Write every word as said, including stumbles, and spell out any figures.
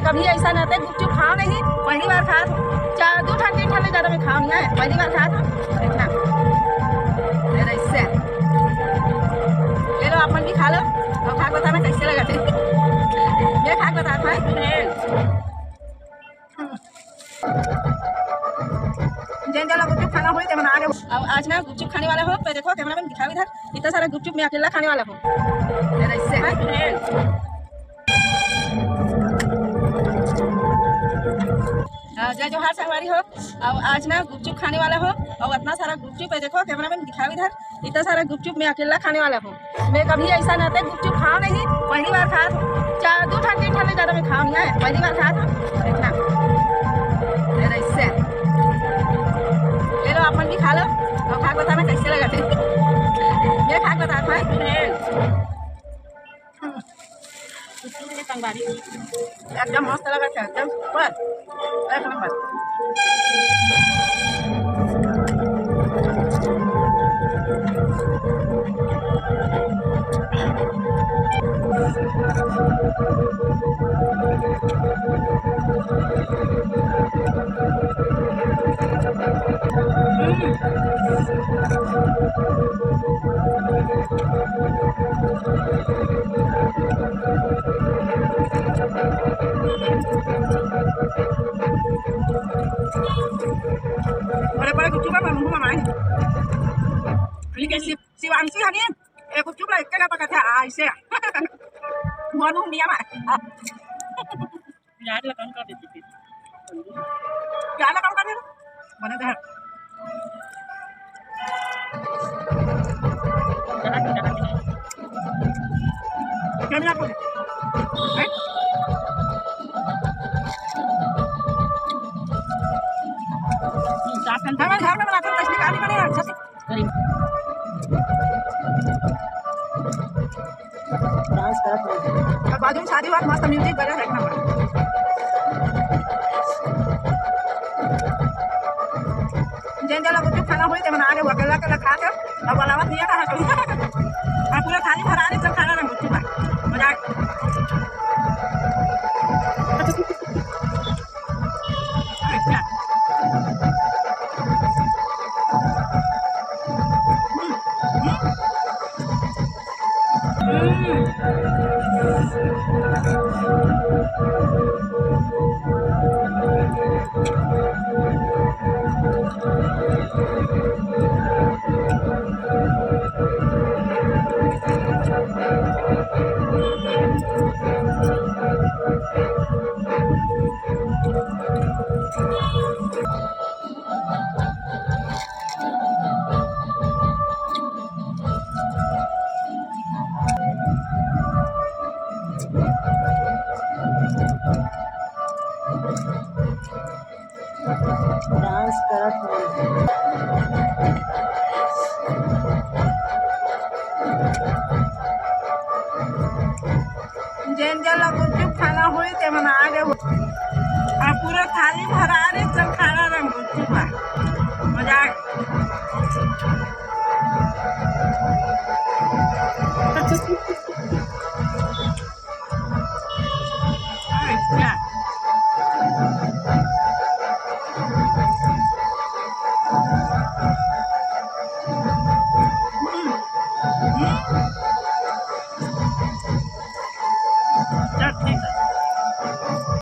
कभी ऐसा ना ते गुपचुप खाओ नहीं, पहली बार खात हो। चार, दू ठन, तीन ठन ले ज्यादा मैं खाओ नहीं है, पहली बार खात हो। देखना, ये ऐसे। ये लो, अपन भी खा लो और खा के बताना कैसे लगा थे। ये खा के बता भाई। जेन जेन ला गुपचुप खाना होई, तेमन आ जाओ। अब आज ना गुपचुप खाने वाला हो, तो देखो, कैमरामैन दिखाओ इधर, इतना सारा गुपचुप मैं अकेला खाने वाला हूँ। इधर ऐसे। हाँ? आ, जय जोहार संगवारी हो। अब आज ना गुपचुप खाने वाला हो, और इतना सारा गुपचुप है, देखो, कैमरामैन दिखाओ इधर, इतना सारा गुपचुप मैं अकेला खाने वाला हूँ। मैं कभी ऐसा ना ते गुपचुप खाओ नहीं, पहली बार खात हो। चार, दू ठन, तीन ठन ले ज्यादा मैं खाओ नहीं है, पहली बार खात हो। देखना, ये ऐसे। ये लो, अपन भी खा लो और खा के बताना कैसे लगा थे। ये खा के बता भाई। एकदम मस्त लगा थे, एकदम सुपर, एक नंबर। बड़े बड़े गुपचुप है, मुंह में माय। ठीक है, शिव-, शिवांशी हनी, ये गुपचुप ला एक के ना पका था, आ, इसे। मोनू मिया मार। प्याज ला कम कर देती थी। प्याज ला कम कर दे। बने दे। कैमरा को। हैं? चार घंटा में घर में बनाते हैं, तसली कहानी बने अच्छा से। करेंगे। डांस करत रहे। अब बाजू में शादी हुआ, मस्त म्यूजिक बजा, एक नंबर। जेन जेन ला गुपचुप खाना होई, ते मन आ जाओ, अकेला अकेला खा के, अब अलावा दिया कहाँ करूँ? और पूरा थाली भरा दे, सब खाना ना गुपचुप है। मजाक। अच्छा। डांस करत हे। जेन जेन ला गुपचुप खाना होई, ते मन आ जाओ। और पूरा थाली